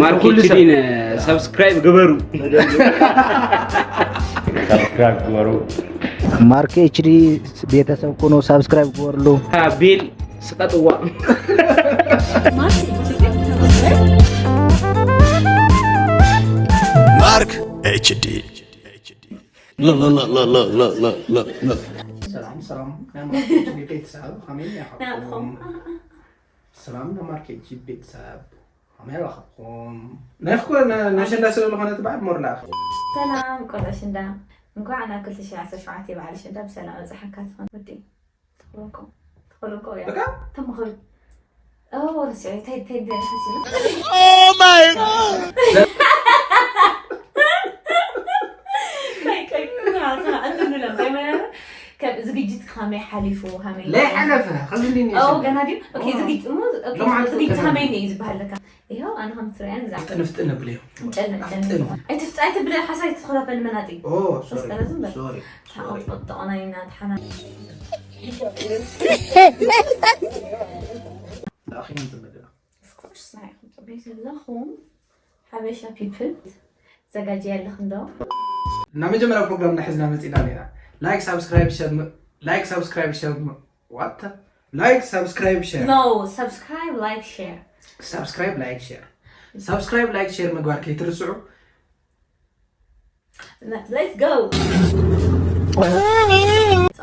ማርክ ኩሉ ሰብ። ኤችዲን ሳብስክራይብ ግበሩ። ሳብስክራይብ ግበሩ። ማርክ ኤችዲ ቤተሰብ ኩኑ፣ ሳብስክራይብ ግበርሉ። ቤል ስቀጥዋ። ማርክ ኤችዲ። ሰላም ሰላም ናይ ማርኬት ቤተሰብ ከመይ ኢኹም? ሰላም ናይ ማርኬት ቤተሰብ ከመይ ኣለኹም? ናይ ኣሸንዳ ስለ ዝኾነ እቲ በዓል ሞር ለኣኸ። ሰላም ቆልዑ ኣሸንዳ፣ እንኳዕ ናብ ክልተ ሽሕን ዓሰርተ ሸውዓተን በዓል ኣሸንዳ ብሰላም ኣብፀሓካ ትኾን ወዲ። ትኽብርኩም ትኽብርኩም እያ በቃ ተምኽሪ። ኦ ረሲዐ እንታይ እንታይ እንታይ ሓሲቡ። ዝግጅት ከመይ ሓሊፉ ከመይ ለይ ሓለፈ ከዚ እንዲ ኦ ገና ድዩ ኦኬ ዝግጅት እሞ ኦኬ ሎማዓንቲ ዝግጅት ከመይ ከመይ እዩ ዝበሃል ለካ ይኸው ኣነ ከም ትሪኣን እዛ ፍጥን ፍጥን ብለዮ ጨለ ኣፍጥን ኣይትፍጥ ኣይትብለ ሓሳይ ትኽረፈል መናጢ ኦ ሶሪ ፈስጠነ ዝም በል ሶሪ ሶሪ ተቆጥቆናይና ተሓና ዳኺም ትመደና Of course ናይ ጽበይ ዘለኹም ሓበሻ people ዘጋጅ ያለኽ እንዶ እና መጀመሪያ ፕሮግራም ንሕዝና መፂና ኔና ላይክ ሳብስክራይብ ሸር ላይክ ሳብስክራይብ ሸር ዋት ላይክ ሳብስክራይብ ሸር No subscribe like share ሳብስክራይብ ላይክ ሸር ሳብስክራይብ ላይክ ሸር ምግባር ከይትርስዑ Let's go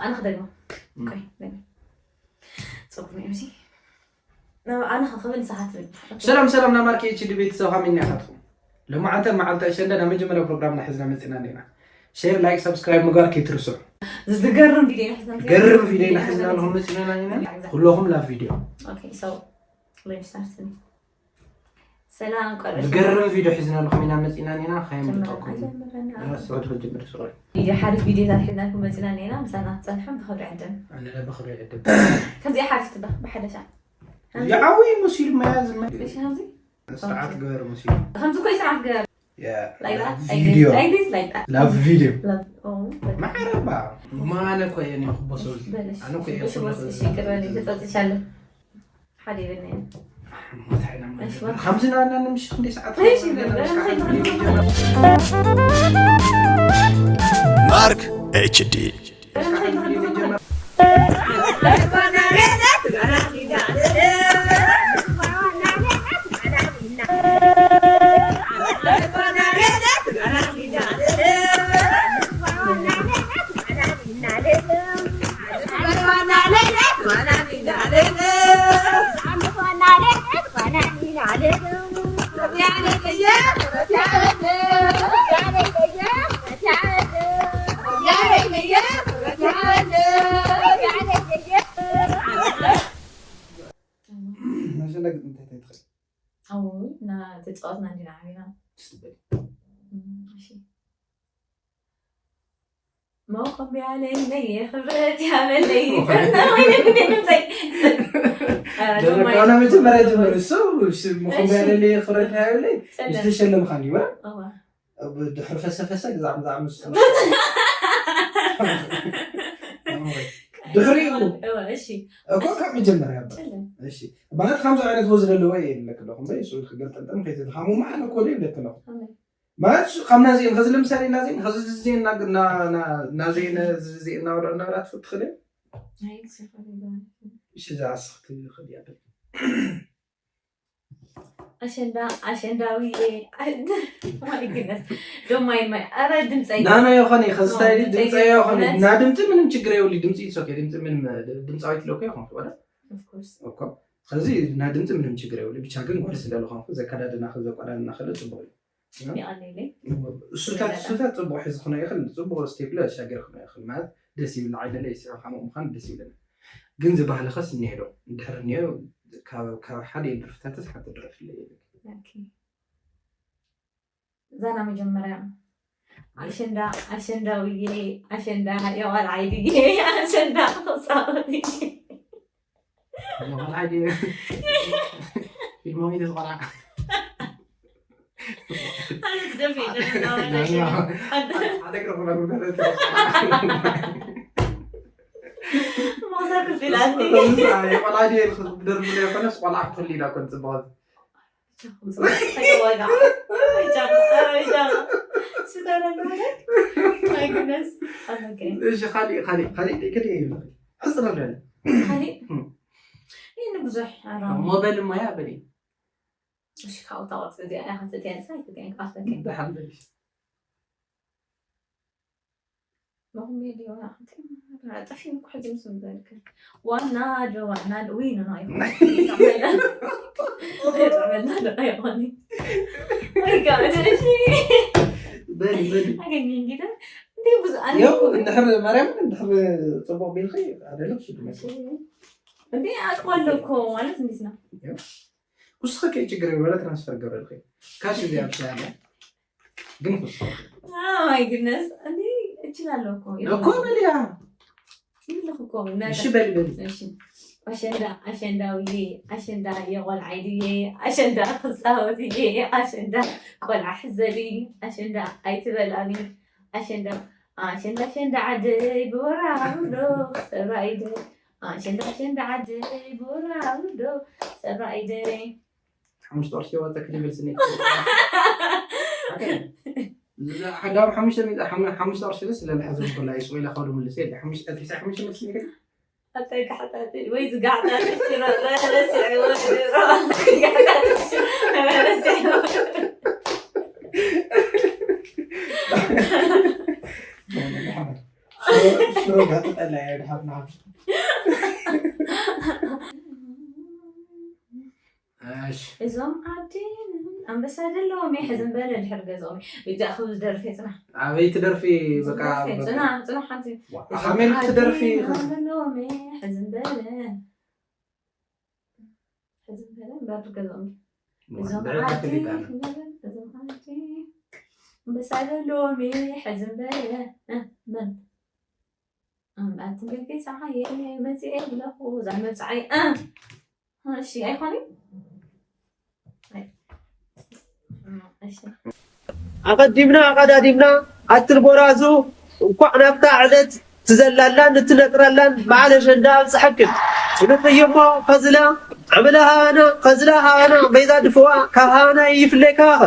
ኣነ ክደግሞ ቆይ ደግሞ ጽቡቅ ነው እዚ ኣነ ክብል ንስኻ ትብል ሰላም ሰላም ናይ ማርክ ኤችዲ ቤተሰብ ከመይ ኢኻትኩም? ሎማዓንተ መዓልቲ ኣሸንዳ ናይ መጀመርያ ፕሮግራምና ሒዝና መፂና ኔና ሼር ላይክ ሳብስክራይብ ምግባር ከይትርስዑ ዝገርም ቪድዮ ኢና ሒዝና መፂና ገርም ቪድዮ ኢና ሒዝና ኣለኹም መፂና ኢና ኩለኹም ላብ ቪድዮ Okay so let's start ሰላም ቆልዑ ዝገርም ቪድዮ ሒዝና ኣለኹም ኢና መፂና ኔና ከየምልጠኩም ጀምረና ስዑድ ክጅምር ስዑድ ቪድዮ ሓሪፍ ቪድዮታት ሒዝናኩም መፂና ኔና ምሳና ትፀንሑ ብክብሪ ዕድም ኣነ ላ ብክብሪ ዕድም ከምዚኣ ሓሪፍ ትባ ብሓደሻ ይዓዊ ሙሲል መያዝ መ እሺ ከምዚ ስርዓት ግበር ሙሲል ከምዚ ኮይ ስርዓት ግበር ያ like that ቪድዮ like this like that ላብ ቪድዮ Love. Oh. ማዕረባ ማነ እኮ እየ እኔ ክቦ ሰው እዚ በለሽ ኣነ እኮ እየ ሽቦ ሽቦ ሰው ሽቅረ ተጸጽቻለሁ ሓደ ይበልናዮ ሞት ሓይና ማለት ነው። ከምዚ ናና ንምሽት እንደ ሰዓት እሺ፣ ጀመር ማርክ ኤችዲ። መሸለግ እንታይ እንታይ ትኽእል ኣዎ እና ተጫወትና እንዲና ዓቢና ስትበል እሺ መቆምቢያ ለይለይ ክብረት ያበለይ ደረቃና መጀመሪያ ጀመር እሱ መቆምቢያ ለይለይ ክብረት ያበለይ ዝተሸለምካ እንዲወ ድሕሪ ፈሰፈሰ ግዛዕ ግዛዕ ምስ ድሕሪኡ እኮ ካብ መጀመርያ እባ እሺ ማለት ከምዚ ዓይነት ወዚ ዘለዎ እየ ይብለክ ኣለኹ እምበር ስዑድ ክገልጠልጠም ከይተድሃሙ መሓነ ኮለ ይብለክ ኣለኹ ማለት ካብ ናዚኤን ከዚ ለምሳሌ ናዚኤን ከዚ ዜና ናዜነ ዜና ወደ እናበላ ትፍት ትኽእል እሺ እዛ ኣስኽቲ ይኽእል እያ ኣሸንዳ ኣሸንዳዊ ማይ ግነስ ዶማይ ማይ ኣረ ድምፀይ ናና ይኾነ ከዚ ስታይል ድምፀ ይኾነ ና ድምፂ ምንም ችግር የብሉ ድምፂ ይሶኬ ድምፂ ምንም ድምፃዊት ለኮ ይኾን ወደ Of course እኮ ከዚ ና ድምፂ ምንም ችግር የብሉ ብቻ ግን ጓል ስለ ዝኾንኩ ዘከዳድና ዘቋዳድና ከለ ፅቡቅ እዩ ይቐኒለይ እሱታት እሱታት ፅቡቅ ሒዚ ክኖ ይኽእል ፅቡቅ ስቴፕለ ሻገር ክኖ ይኽእል ማለት ደስ ይብል ዓይነ ላይ ስዑ ሓሙቅ ምዃን ደስ ይብለና ግን ዝባህሊ ኸስ እኒሄ ዶ እንድሕር እኒሄ ካብ ሓደ ድርፍታትስ ሓንቲ ድረፍለ ኦኬ ዛና መጀመርያ ኣሸንዳ ኣሸንዳ ውዬ ኣሸንዳ የዋል ዓይድዬ ኣሸንዳ ተጻወቲ ቆልዓ ድየ ፊልሞም እዩ ቆልዓ ኣነ ዝደፍእ ቆልዓ ድየ ደርቡ ዘይኮነስ ቆልዓ ክትህሉ ኢና ኮን ፅቡቅ ስደረግ ማለት? My goodness. Okay. እሺ፣ ካሊእ ካሊእ ካሊእ ከሊእ ይብለኺ። ሕፅር ኣለኒ። ካሊእ? ይህን ብዙሕ ሞበል እሞያ በሊ። እሺ፣ ካብኡ ታወፅ እዚኣ እያ ክትእትያ ንሳ ኣይትእትያን ክኣኽለከ። ደሓን በሊ። ሎሚ ድዮ ኣንቲ ጠፊን እኮ ሕጂ ምስ ምበልክ ዋና ዶ ዋና ዶ ወይ ነው ነው ይሆን። በል በል። አገኘኝ ጌታ። እንዴ ብዙ አለ ያው እኮ። እንድሕር ማርያምን እንድሕር ፅቡቅ ቢልኺ ኣደለሽ ድመስ እንዴ አውቀዋለሁ እኮ ማለት እንዴት ነው? ኩስኸ ከይ ችግር የለ ትራንስፈር ገብረልኺ ካሽ እዚ ኣብ ሰላም ግን ኩስ my goodness እንዴ እችላለሁ እኮ። እኮ በልያ ይልኩ እኮ እሺ በል በል እሺ። አሸንዳ አሸንዳውዬ አሸንዳ የቆልዓይ ድዬ አሸንዳ ክፃወትዬ አሸንዳ ቆልዓ ሕዘሊ አሸንዳ ኣይትበላኒ አሸንዳ አሸንዳ አሸንዳ ዓደይ ብወራውዶ ሰብኣይ ደይ ኣሸንዳ ኣሸንዳ ዓደይ ብወራውዶ ሰብኣይ ደይ ሓሙሽተ ቅርሺ ዋጣ ክሊብል ስኒ ሓዳም ሓሙሽተ ሚእቲ ሓሙሽተ ቅርሺ ደስ ለለ ሓዘም ኮላ ይስቆ ኢላ ከዱ ምልስ የለ ሓሙሽተ ሒሳ ሓሙሽተ ሚእቲ ስኒ ኣታይ ጋሕታቲ ወይ ዝጋሕታቲ ሽሮ ረስዒ ሽሮ ጋጥጠላ እያ ድሓት ንሓ እሺ እዞም ዓዲ ኣንበሳ ዘለዎም እየ ሕዝም በለ ድሕር ገዝኦም እዩ። ቤዛ ክብ ዝደርፍ የፅናሕ ኣበይ ትደርፊ በቃ ፅናሕ ፅናሕ ሓንቲ ኣኻሜል ክትደርፊ ዘለዎም እየ ሕዝም በለ ሕዝም በለ እምበር ገዝኦም እዩ። እዞም ብዕዳ ዓዲ ፈሊጣ እዞም ዓዲ ኣንበሳ ዘለዎም እየ ሕዝም በለ እ፣ መን ኣቲ ቤተይ ፀሓየ መፅኤ ኣለኹ እዛ መብፅዓይ እ፣ እሺ ኣይኮነይ ኣቐዲምና ኣቐዳዲምና ኣትል ጎራዙ እንኳዕ ናብታ ዕለት ትዘላላን እትነጥራላን በዓል ኣሸንዳ ኣብፀሐክን። ፍሉጥ እዩሞ ከዝላ ዓመለ ሃባና ከዝላ ሃባና በይዛ ድፍዋ ካብ ሃባና ይፍለይ ከባኸ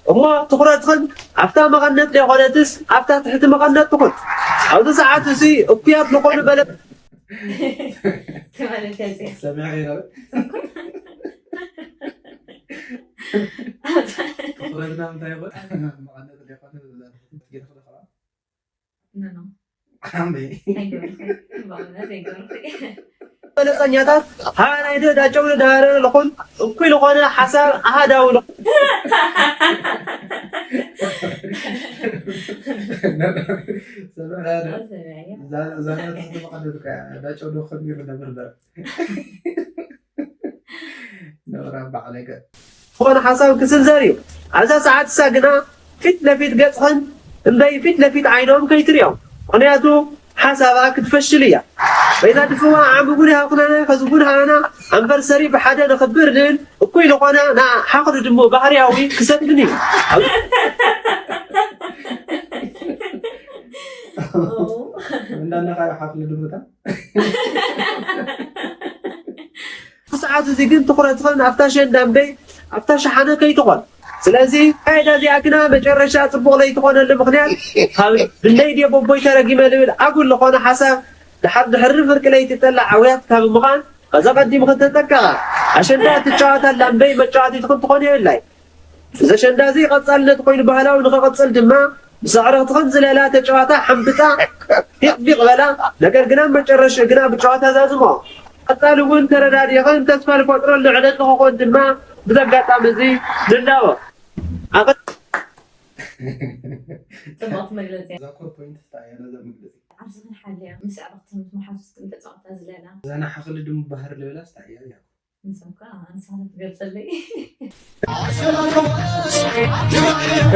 እሞ ትኹረትኽን ኣብታ መቐነት ዘይኮነትስ ኣብታ ትሕቲ መቐነት ትኹን። ኣብዚ ሰዓት እዚ እኩያት ዝኾኑ በለ ማለት ያዜ ሰሚዐ ይረብ ትኹረትና ምንታይ ይኾን መቐነት ዘይኮነ ኖ ኖ ኣይገብርኩ በእውነት ኣይገብርኩ በለፀኛታት ሃናይደ ዳጨው ዳረ ልኹን እኩይ ልኾነ ሓሳብ ኣሃዳዊ ልኹን ዛናትሕቲ መቐደት ዳጨው ዶ ከሚሩ ነበር በር ነብራ ባዕለይ ገ ዝኾነ ሓሳብ ክስንዘር እዩ። ኣብዛ ሰዓት እሳ ግና ፊት ለፊት ገጽኽን እምበይ ፊት ለፊት ዓይኖም ከይትርእዮም። ምኽንያቱ ሓሳባ ክትፈሽል እያ። በይዛ ድፍዋ ዓሚ እውን ሃኹናና ከዚ እውን ሃና ኣንቨርሰሪ ብሓደ ንኽብር ልብል እኩይ ዝኾነ ንሓኽሪ ድሞ ባህርያዊ ክሰጥልን እዩ። እንዳናኻ ሓኽሊ ድምታ ሰዓት እዚ ግን ትኹረትኽን ኣብታ ሸንዳ እምበይ ኣብታ ሸሓነ ከይትኾን። ስለዚ ፋይዳ እዚኣ ግና መጨረሻ ጽቡቕ ለይትኾነሉ ምኽንያት ካብ ብነይ ድየ ቦቦይ ተረጊመ ልብል ኣጉል ዝኾነ ሓሳብ ድሓር ድሕሪ ፍርቂ ለይቲ ጠላዕ ኣውያት ካብ ምዃን ከዛ ቀዲምኽን ተጠቀቓ። ኣሸንዳ ትጫወታላ እምበይ መጫወቲትኽን ትኾን የብላይ። እዚ ኣሸንዳ እዚ ቀጻልነት ኮይኑ ባህላዊ ንኽቕጽል ድማ ምስ ኣዕርኽትኽን ዝለላ ተጨዋታ ሓምብጣ ዲቕ ዲቕ በላ። ነገር ግና መጨረሽኡ ግና ብጨዋታ ዛዝሞ። ቀጻሊ እውን ተረዳዲእኽን ተስፋ ዝፈጥረሉ ዕለት ንኽኾን ድማ ብዚ ኣጋጣሚ እዚ ንላቦ። ኣቐ- ፅቡቅ መግለፂ እዛ ኮር ፖይንት ስታ እያ ነዛ መግለፂ ዓርስኽን ሓልያ ምስ ኣዕርኽትን ምስ መሓዙትክን ተፃወታ ዝለላ እዛ ንሓኽሊ ድሙ ባህር ልበላ ስታ እያ እያ ንሶም ከዓ ንስኻ ትገልፀለይ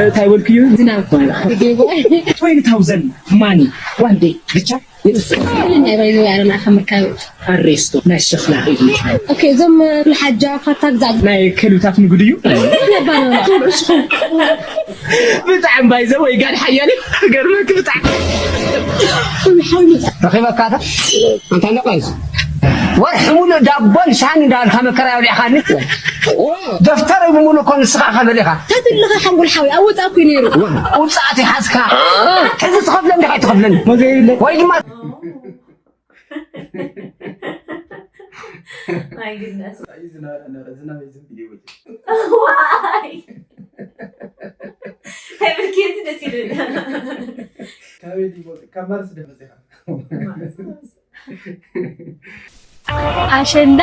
እንታይ በልክዩ? ዝናብ እኮ እዩ። ትዌንቲ ታውዘንድ ማኒ ዋን ዴይ ብቻ የጥፍእ። ናይ ባይዘ ኣረና ከምርካብ ኣሬስቶ ናይ ሸኽላ እዩ። ኦኬ፣ እዞም ሓጃ ካታ ግዛ ናይ ከሉታት ንግድ እዩ። ነባር ነው። ብጣዕሚ ባይዘ ወይ ጋድ ሓያል ገርመክ ብጣዕሚ ረኺበካ ዶ? ኣንታ ነቃዝ ወርሒ ሙሉእ ዳቦን ሻሂን እንዳበልካ መከራ ኣብሊዕኻኒ። ደፍተረይ ብምሉእ እኮ ንስኻ ኢኻ በሊኻ። ተትልኻ ሓንጎል ሓወይ ኣብ ወጻእ እኮ እዩ ነይሩ። ውጻእ ተይሓዝካ ሕዚ ትኸፍለኒ ዲኻ ኣይትኸፍለኒ? ወይ ድማ My goodness. ዝናብ ዝናብ ዝም ብዬ ወጭ Why? Hey, but kids, this is ካበይ ድዩ መፂ ካብ ማርስ ዶ መፂኻ ኣሸንዳ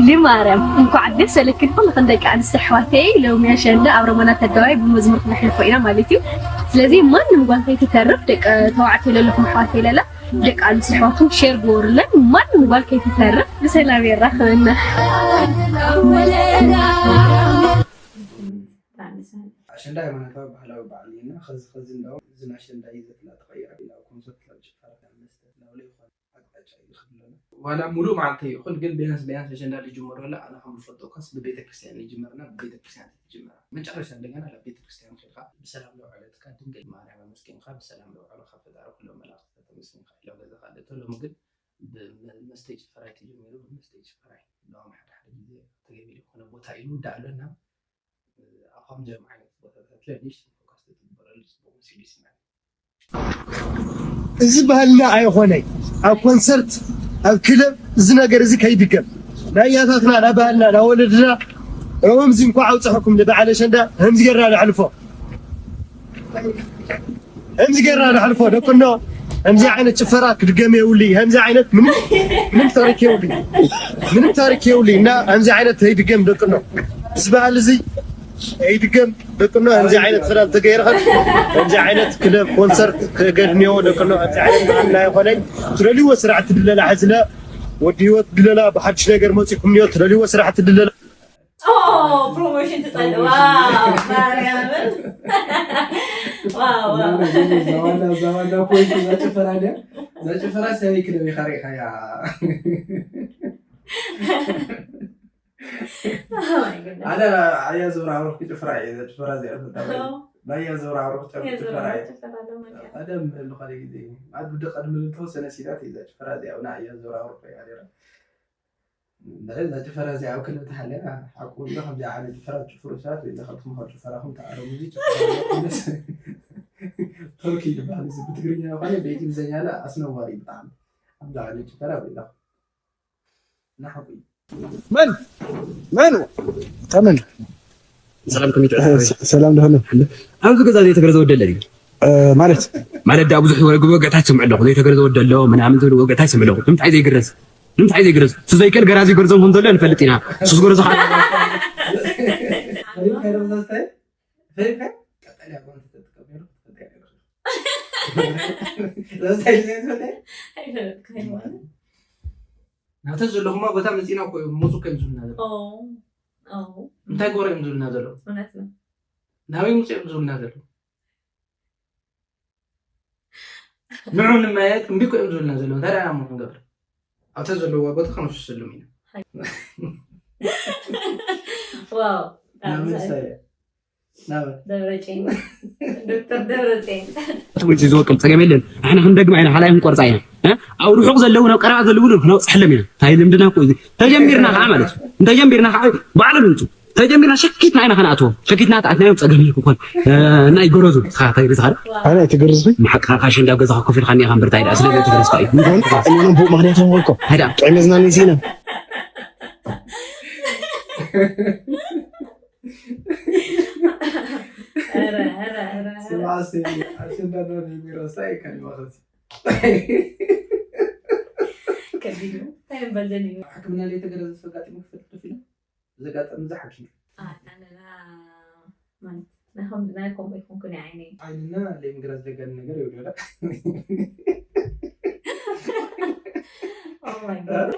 ልማርያም እንኳዕ ደስ ኣለክን ኩልኽን ደቂ ኣንስትዮ ኣሕዋተይ። ሎሚ ኣሸንዳ ኣብ ሮማናት ኣደባባይ ብመዝሙር ክነሕልፎ ኢና ማለት እዩ። ስለዚ ማንም ጓል ከይትተርፍ ደቂ ተባዕትዮ ለለኹም ኣሕዋተይ ለላ ደቂ ኣንስትዮ ኣሕዋትኩም ሼር ግበሩለን። ማንም ጓል ከይትተርፍ ብሰላም የራኽበና። ኣሸንዳ ሃይማኖታዊ ባህላዊ በዓል እዩ እና ኸዚ ኸዚ እንዳውም እዚ ንኣሸንዳ ይዘትና ተቐይረ ናብ ኮንሰርት ናብ ጭፈራ ናብ መስተ ናብ ለይኾነ ኣቅጣጫ እዩ ዝኸድ ዘሎ። ዋላ ሙሉእ መዓልቲ ይኹን ግን ቢያንስ ቢያንስ ኣሸንዳ ዝጅመረላ ኣነ ከም ዝፈልጦ ኮስ ብቤተክርስትያን ይጅመርና ብቤተክርስትያን ትጅመራ መጨረሻ እንደገና ናብ ቤተክርስትያን ኸድካ ብሰላም ለውዕለትካ ድንግል ማርያም ኣመስገንካ ብሰላም ለውዕለካ ፈጣሪ ኩሎም መላእክትካ ተመስገንካ ኢሎም ገዛኻ ደቶ ሎሚ ግን ብመስተይ ጭፈራ እዩ ተጀሚሩ ብመስተይ ጭፈራ እዩ እንደውም ሓደ ሓደ ግዜ ተገቢ ዝኾነ ቦታ እዩ ንውዳእ ኣለና ኣብ ከምዚኦም ዓይነት ቦታታት ላይ ንእሽተን ፎካስ ተትግበረሉ ፅቡቅ መሲሉ ይስምዐኒ። እዚ ባህልና ኣይኾነይ ኣብ ኮንሰርት ኣብ ክለብ እዚ ነገር እዚ ከይድገም ናይ ኣያታትና ናይ ባህልና ናይ ወለድና ረመምዚ እንኳዕ ኣውፀሐኩም ንበዓል ኣሸንዳ ከምዚ ጌርና ነሕልፎ ከምዚ ጌርና ነሕልፎ ደቅኖ ከምዚ ዓይነት ጭፈራ ክድገም የብሉ ከምዚ ዓይነት ምንም ምንም ታሪክ የብሉ ምንም ታሪክ የብሉ እና ከምዚ ዓይነት ከይድገም ደቅኖ እዚ ባህል እዚ ከይድገም ደቅኖ ከምዚ ዓይነት ክዳን ተገይርኸን ከምዚ ዓይነት ክለብ ኮንሰርት ክገድንዮ ደቅኖ ከምዚ ዓይነት ባህልና ይኾነይ ትደልይዎ ስራሕ ትድለላ ሕዝለ ወዲ ህይወት ድለላ ብሓድሽ ነገር መፂኹም ንዮ ትደልይዎ ስራሕ ትድለላ Oh, promotion to Taiwan. Wow, Mariam. Wow, wow. ዋና ዛዋና ፖይንት ዛጭፈራ ዲያ ዛጭፈራ ሰበይ ክለብ ይኻሪእኻያ Oh my goodness. ኣነ ኣያ ዘውራውር ክጭፍራ እየ ዛጭፈራ እዚኣ ፈታ ናያ ዘውራውር ክጨፍ ጭፈራ እየ ቀደም ዝኾነ ግዜ ኣብ ብደ ቀድሚ ዝተወሰነ ሲዳት እየ ዛጭፈራ እዚኣ ና ኣያ ዘውራውር ኮይና ነራ እዛ ጭፈራ እዚኣ ኣብ ክልተ ሃልያ ሓቁ እንዶ ከምዚ ዓይነት ጭፈራ ትጭፍሩ ሰባት ወይ ካብ ትምሃሩ ጭፈራኹም ተኣረሙ እዚ ጭፈራ ኩሉስ ተርኪ ይበሃል እዚ ብትግርኛ ይኾነ ብእንግሊዝኛ ለ ኣስነዋሪ ብጣዕሚ ከምዚ ዓይነት ጭፈራ በይዛኹም ንሓቁ እዩ መን መን ተመን ሰላም ከመይ ትዕልሉ? ሰላም ደህነ ኣብዚ ገዛ ዘይተገረዘ ወዲ ኣሎ ድዩ? ማለት ማለት ደኣ ብዙሕ ወግእታት ይሰምዑ ኣለኹ ዘይተገረዘ ወዲ ኣሎ ምናምን ዝብል ወግእታት ይሰምዑ ኣለኹ ንምንታይ ዘይግረዝ ንምንታይ ዘይግረዝ እሱ ዘይክእል ገራዚ ይገርዞም ከም ዘሎ ንፈልጥ ኢና እሱ ዝገረዞ ከዓ ፈሪምካ ዶ ብዛዝታይ ፈሪምካ ቀጠልያ ጓንቲ ተጥቀም ነይሩ ክትፈልጥ እያ ነይርካ ዛዝታይ ድዩ ትፈልጥ ኣይፈለጥካይ ማለት ናብተ ዘለኹማ ቦታ መፂና እኮ እዮም መፁ ከም ዝብልና ዘሎ ኦ ኦ እንታይ ጎረ እዮም ዝብልና ዘለዉ እውነት ነው ናበይ ምፁ እዮም ዝብልና ዘለዉ ንዑ ንመያየጥ እምቢ እኮ እዮም ዝብልና ዘለዉ እንታይ ደኣ እሞ ክንገብር ኣብተ ዘለዋ ቦታ ከነፍስሰሎም ኢና ዋው ናበይ ንሳየ ናበይ ደብረጭን ዶክተር ደብረፅን ትምህርቲ ዝወቅም ፀገም የለን ንሕና ክንደግማ ኢና ካልኣይ ክንቆርፃ ኢና እ? ኣብ ርሑቅ ዘለዉ ናብ ቀረባ ዘለዉ እውን ክነብፅሐሎም ኢና እንታይ ልምድና እኮ እዩ ተጀሚርና ከዓ ማለት እዩ እንተጀሚርና ከዓ ባዕሎም ይምፁ ተጀሚርና ሸኪትና ኢና ከነኣትዎም ሸኪትና ተኣትናዮም ፀገም እዩ ክኾን እና ይገረዙ ንስኻ እንታይ ግርዝኻ ኣነ ኣይትገርዝኹ መሓቅኻ ካሽ እንዳብ ገዛኻ ኮፍ ኢልካ እኒኻ እምበር እንታይ ደኣ ስለ ዘይተገረዝካ እዩ ይኾን እኔ ነው ቡቅ ምክንያት ሆንኮ እንታይ ደኣ ጥዕመዝና ኔዜና ኧረ ኧረ ኧረ ኧረ ስማ ኣሸንዳና የሚረሳ ይካል ይባኸት ከቢድ ነው። እንታይ ምበል ደልዩ? ሕክምና ላይ የተገረዘ ሰው ጋር መክፈት ከፊል ዘጋጠም እዛ ሓኪም ኣነና ማለት ናይ ከም ናይ ከምኡ ይኮንኩ ናይ ዓይነይ ዓይንና ለምግራ ዝደጋን ነገር ይውደላ Oh my God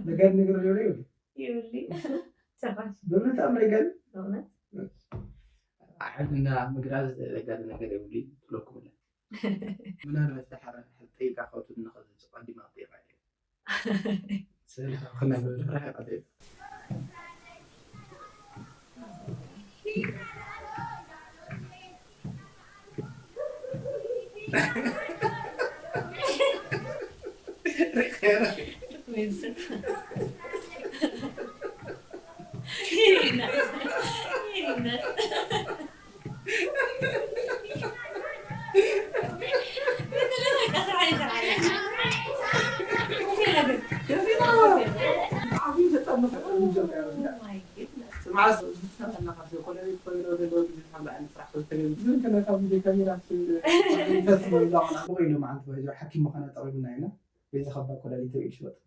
ደጋን ነገር ይውደላ ይውደላ ይውሊ ጭራሽ በብጣም ደጋን በእውነት ዓይንና ምግራ ዝደጋን ነገር ይውሊ ትለኩምለ ምናልባት ደሓረ ጠይቃ ከቱ ንኸዚ ቀዲማ ጠይቃ ስለ ከነ ብድሕሪ ቀዲም ሓኪም ምዃና ጠቒሙና ኢና። ቤዛ ካብ ኮላሊት ተበኢሉ ሽወጥ።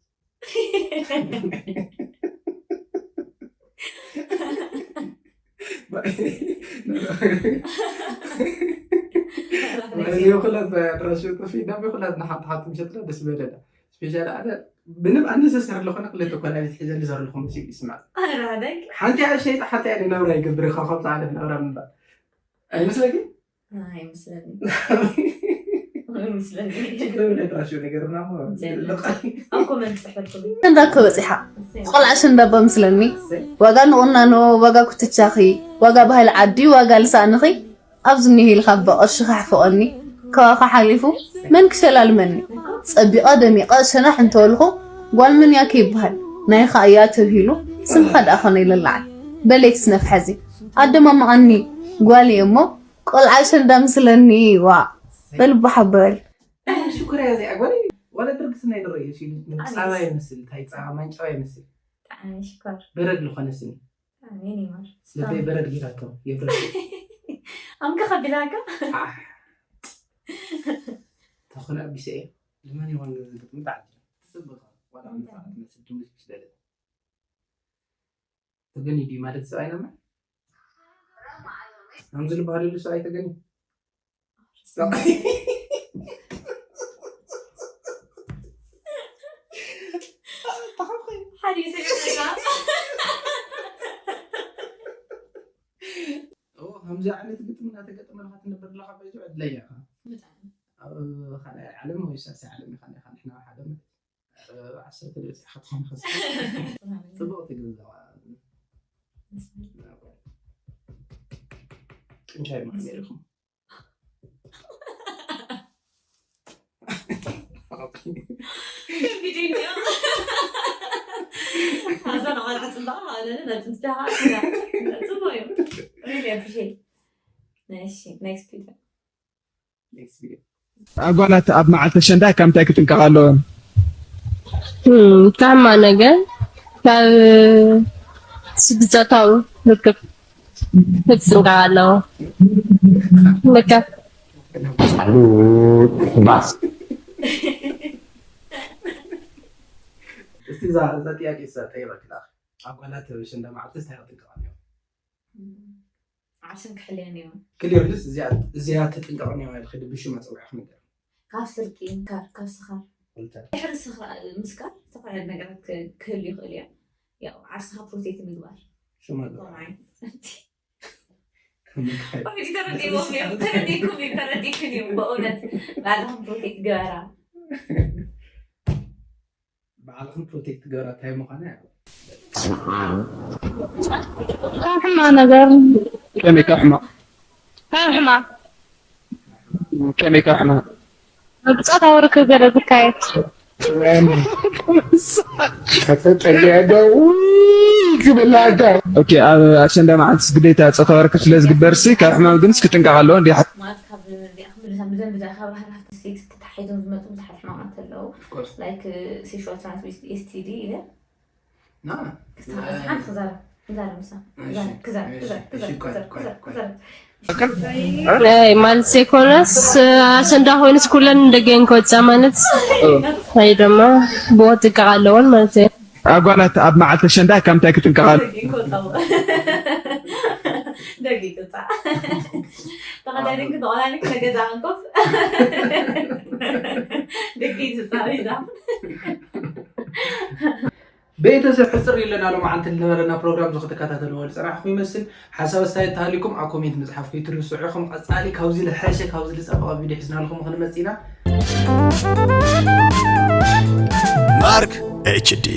ኩላት ኣድራሽ ጥፊ ናብ ኩላት ንሓንቲ ሓንቲ ምሸጥና ደስ በለና። ስፔሻል ኣነ ምንም ኣነሰሰር ዝኾነ ክልተ ኮላሊት ሒዘ ልዘር ኣለኹ መሲሉ ይስማዕ። ሓንቲ እያ ሸይጣ ሓንቲ እያ ናብራ ይገብር ካብ ካብቲ ዓለም ናብራ ምንባር ኣይመስለኪ? ኣይመስለኒ። ኣይመስለኒ። ችግር የለም፣ የድራሹ ነገርና እሞ የለን። ልቃ። ኣብ ኮመንት ጽሕፈልኩም። ኣሸንዳ እኮ በጺሓ። ቆልዓ ኣሸንዳ እባ ምስለኒ። ዋጋ ንቑናኖ፣ ዋጋ ኩትቻኺ፣ ዋጋ ባህሊ ዓዲ፣ ዋጋ ልሳንኺ። ኣብዚ እኒሄ ኢልካ ብቕርሽኻ ሕፍቐኒ። ካባኻ ሓሊፉ መን ክሸላልመኒ? ጸቢቐ ደሚቐ ሸናሕ እንተበልኹ ጓል መን እያ ከይበሃል። ናይኻ እያ ተብሂሉ ስምኻ ደኣ ኮነ ይልልዓል። በሌክስ ነፍሐዚ። ኣደማምቐኒ ጓል እየ እሞ ቆልዓ ኣሸንዳ ምስለኒ ዋ በል እባ ሓቦ በል። ሽኮር እያ እዚኣ ጓለይ። ዋላ ድርግስና ይድረእ እዩ ሲሉ ጻባ ይመስል፣ እንታይ ጻባ ማንጫዋ ይመስል። ብጣዕሚ ሽኮር። በረድ ዝኾነ ስኒ። ኣሜን ይማር። ልበይ በረድ ጌራቶ የብረድ። ኣምካ ከቢላካ። ኣሕ። ተኾነ ኣቢሰ እየ። ልመን ይኾን ግን ግጥሚ ተዓዲሉ። ትጽብቕ። ዋላ ምንጻ ትመስል ድንሽ ምስ በለ። ተገኒ ድዩ ማለት ሰብኣይ ነማ? ከምዚ ዝበሃል የሉ ሰብኣይ ተገኒ። ሓዲኡ ሰሚዕካ። ኦ፣ ከምዚ ዓይነት ግጥሚ እናተገጠመልካ ትነብር ኣለኻ፣ በይቱ ዕድለኛ ኢኻ። ብጣዕሚ። ኣብ ካልኣይ ዓለም ወይ ሳልሳይ ዓለም ኢኻ፣ ንሕና ሓደ ዓሰርተ ክልተ ኢኻ ትኾን ኸስ። ጽቡቕ ትግንዘባ። ጥንቻይ ማለት ኢኹም። ቪድዮ እኒኦ። ኣዛ ንቓልዓ ጽባቐ ኣለኒ፣ ናብ ጥንትዳኻ ጽቡቕ እዩ። Really appreciate። እሺ፣ next video። ኣጓላት ኣብ መዓልቲ ኣሸንዳ ካብ እንታይ ክጥንቀቓ ኣለወን? እም፣ ካብ ሕማቕ ነገር፣ ካብ ስድጾታዊ ርክብ ክጥንቀቓ ኣለዎ። በቃ። ሳሉት ባስ። እስቲ እዛ፣ እዛ ጥያቄ እዛ ጠይቐኪ ደኣ። ኣጓላት ኣብ ኣሸንዳ መዓልቲ እንታይ ክጥንቀቓ ኣለወን? ዓርስን ክሕልየን እዮም። ክሊርልስ እዚኣ፣ እዚኣ ተጥንቀቕ እኒዋ ኢልኺ ብሽማ ጸዊዕኺ ንገር። ካብ ስርቂ፣ ካብ፣ ካብ ስኻር። እንታይ? ድሕሪ ስኻ-፣ ምስካር ዝተፈላለዩ ነገራት ክ-፣ ክህሉ ይኽእል እዮም። ያው ዓርስኻ ፕሮቴክት ምግባር። ሽማ ከምኡ ዓይነት። ከምኡ ዓይነት። ኦልሬዲ ተረዲእዎም እዮም። ተረዲእኩም እዮም፣ ተረዲእክን እዮም። በእውነት ባዕልኹም ፕሮቴክት ግበራ። ባዕልኽን ፕሮቴክት ትገብራ እንታይ ምዃና እያ። ካብ ሕማቕ ነገር። ከመይ ካብ ሕማቕ? ካብ ሕማቕ። ከመይ ካብ ሕማቕ? ብጾታዊ ርክብ ገለ ዝካየድ። ከተጸልያ ዶ? ውይ፣ ክብላ ዶ? ኦኬ፣ ኣብ ኣሸንዳ መዓልትስ ግዴታ ጾታዊ ርክብ ስለ ዝግበርሲ ካብ ሕማም ግንስ ክጥንቀቕ ኣለዎ እንዴ? ማለት ካብ እዚኣ ክምልሳ ብደንቢ እዛ ካብ ራህራህ ስቴክስ ተታሒዞም ዝመጹ ብዙሓት ሕማማት ኣለዉ። Of course. ላይክ ሴክሹዋል ትራንስሚትድ ኤስ ቲ ዲ ኢለ። ና። ክዛረብ፣ ሓንቲ ክዛረብ፣ ክዛረብ ምሳ። እሺ። ክዛረብ፣ ክዛረብ፣ እሺ፣ ክዛረብ፣ እሺ፣ ቆይ፣ ክዛረብ፣ ቆይ፣ ክዛረብ፣ ቆይ። ክዛረብ። ኣይ፣ ማለት ዘይኮነስ፣ ኣሸንዳ ኮይኑስ ኩለን ደገን ክወጻ ማለት፣ ወይ ድማ ብወጥቃ ኣለወን ማለት እዩ። ኣጓላት ኣብ መዓልቲ ኣሸንዳ ካብ እንታይ ክጥንቀቓ? ደጊ ክወጻ። ተኸዳዲንኪ ተቖላሊኪ ንገዛ ክንኮፍ። ደጊ ትጻሪ ኢዛ። ቤተሰብ ሕጽር ኢለና ሎማዓንቲ ዝነበረና ፕሮግራም እዚ ክትከታተልዎ ዝጸናሕኩም ይመስል። ሓሳብ ኣስተያየት ተሃሊኩም ኣብ ኮሜንት ምጽሓፍ ከይትርስዑ። ከም ቀጻሊ ካብዚ ዝሐሸ ካብዚ ዝጸበቐ ቪድዮ ሒዝናልኩም ክንመጽእ ኢና። ማርክ ኤች ዲ።